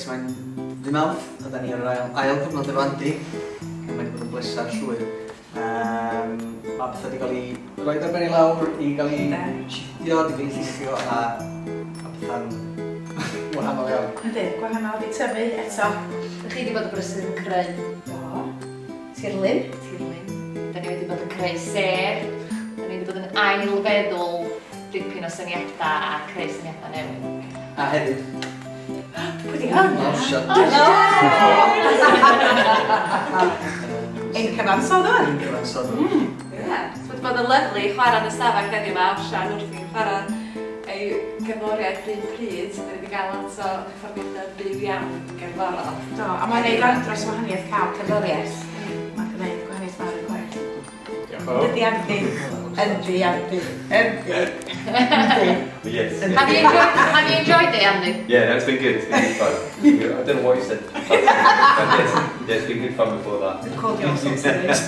grêt, mae'n ddy' Mawrth, a da ni ar yr ail, ail gyfnod efo Andy. A mae wedi bod yn bleser llwyr. Mae pethau wedi cael ei rhoi ar ben i lawr, i gael ei shifftio, wedi cael ei llithio, a pethau'n wahanol iawn. Yndi, gwahanol, di tyfu eto. Dych chi wedi bod yn brysur yn creu? Do. Tirlun. Tirlun. Da ni wedi bod yn creu sêr. Da ni wedi bod yn ailfeddwl dipyn o syniadau a creu syniadau newydd. A hefyd, Pwy di hwn? Osian. Ein cyfansoddwr. Ein cyfansoddwr. Ie, it's wedi bod yn lyfli chwarae yn y stafell heddiw yma, Osian wrthi'n chwarae ei gerddoriaeth rhywun pryd. Da ni wedi cael lot o perfformiadau byw iawn gerddorol. Do, a mae'n neud andros o wahaniaeth cael cerddoriaeth. Mae'n gwneud gwahaniaeth mawr i'r gwaith. Diolch yn fawr. Ydy Andy. Yndi Andy. Yndi. Yndi. Yes. Have you enjoyed it, Andy? Yeah, no, it's been good. It's been good fun. It's been good. I don't know what you said. But yes, yeah, it's been good fun before that. We've called you all sorts of names.